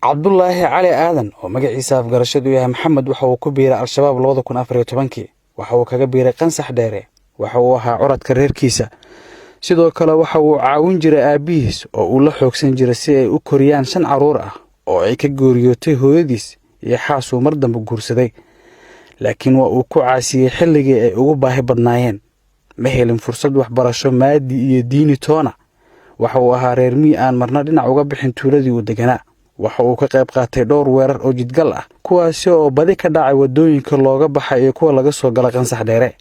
Cabdulaahi Cali Aadan, oo magaciisa afgarashadu yahay Maxamed, waxa uu ku biiray Al-Shabaab 2014-kii. Waxa uu kaga biiray Qansax Dheere. Waxa uu ahaa curadka reerkiisa. Sidoo kale waxa uu caawin jiray aabbihiis oo uu la xoogsan jiray si ay u koriyaan shan carruur ah oo ay ka geeriyootay hooyadiis iyo xaas uu mar dambe guursaday, laakiin waa uu ku caasiyey xilligii ay ugu baahi badnaayeen. Ma helin fursad waxbarasho maadi iyo diini toona. Waxa uu ahaa reer miyi aan marna dhinac uga bixin tuuladii uu deganaa. Waxa uu ka qayb qaatay dhowr weerar oo jidgal ah, kuwaasi oo badi ka dhacay waddooyinka looga baxay iyo kuwa laga soo gala Qansax Dheere.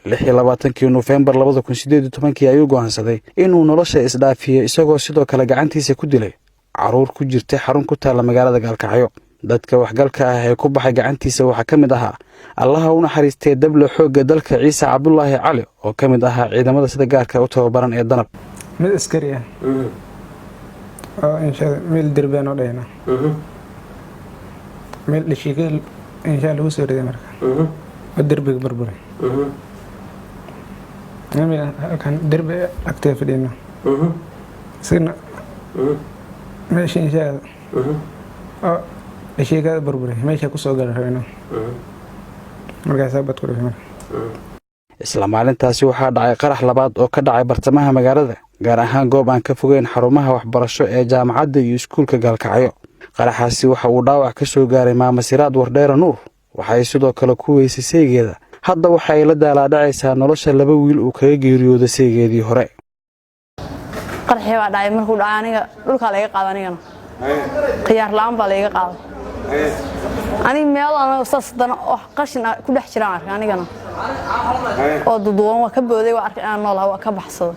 26-kii Nofembar 2018-kii ayuu go'aansaday inuu nolosha isdhaafiyo, isagoo sidoo kale gacantiisa ku dilay carruur ku jirtay xarun ku taalla magaalada Gaalkacyo. Dadka waxgalka ah ee ku baxay gacantiisa waxaa ka mid ahaa, Allaha u naxariistay, dable xoogga dalka Ciise Cabdulaahi Cali, oo ka mid ahaa ciidamada sida gaarka u tababaran ee Danab. Mid askari ah oo insha meel derbaan oo dhahayna meel dhashiika insha lagu soo riday, marka oo derbiga burburay. Halkan derbi agtee fadhiyno, isagana meesha insha oo dhashiikada burburay meesha kusoo gala rabino, markaasaa bad ku dhufay marka. Isla maalintaasi waxaa dhacay qarax labaad oo ka dhacay bartamaha magaalada, gaar ahaan goob aan ka fogeyn xarumaha waxbarasho ee jaamacadda iyo iskuulka Gaalkacyo. Qaraxaasi waxa uu dhaawac ka soo gaaray Maama Siraad Wardheera Nuur. Waxay sidoo kale ku weysay saygeeda. Hadda waxa ay la daalaadhacaysaa nolosha laba wiil uu kaga geeriyooda saygeedii hore. Qaraxii baa dhacay. Markuu dhacay, aniga dhulkaa layga qaada, anigana khiyaar la'aan baa layga qaaday. Aniga meel anaga saas dana oo qashin ku dhex jiraan arkay, anigana oo duduwan. Waa ka booday, waa arkay inaan noolaha, waa ka baxsaday.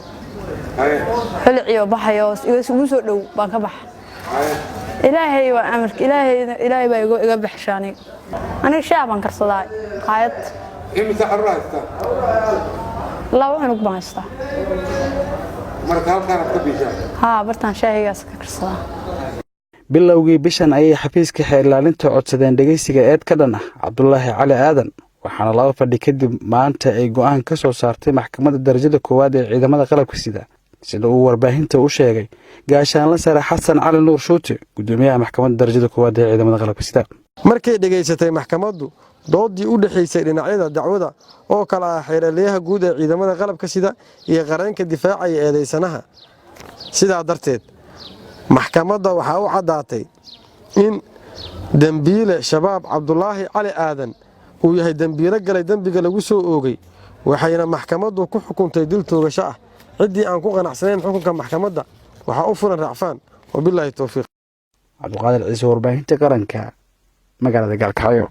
Xiliciyo baxayo igu soo dhow baan ka baxa. Ilaahay waa amarka Ilaahay, Ilaahay baa iga baxsha. Aniga shaah baan karsadaa, qaayad. Imise carruur haystaa? Laba cunug baan haystaa. Marka halkaanaad ka biishaa? Haa, bartaan shaahigaas ka karsadaa. Bilowgii bishan ayay xafiiska xeer ilaalinta codsadeen dhegeysiga eed ka dhan ah Cabdulaahi Cali Aadan, waxaana laba fadhi kadib maanta ay go'aan ka soo saartay Maxkamadda Darajada Koowaad ee Ciidamada Qalabka Sida, sida uu warbaahinta u sheegay Gaashaanla Sare Xasan Cali Nuur Shuute, gudoomiyaha Maxkamadda Darajada Koowaad ee Ciidamada Qalabka Sida. Markay dhegaysatay maxkamaddu doodii u dhexaysay dhinacyada dacwada oo kale ah xeeraliyaha guud ee ciidamada qalabka sida iyo qareenka difaacaya eedaysanaha, sidaa darteed maxkamadda waxaa u caddaatay in dembiile Shabaab Cabdulaahi Cali Aadan uu yahay dembiilo galay dembiga lagu soo oogay, waxayna maxkamaddu ku xukuntay dil toogasho ah. Ciddii aan ku qanacsanayn xukunka maxkamadda waxaa u furan racfaan. Wabilaahi towfiiq. Cabdiqaadir Ciise, Warbaahinta Qaranka, magaalada Gaalkacyo.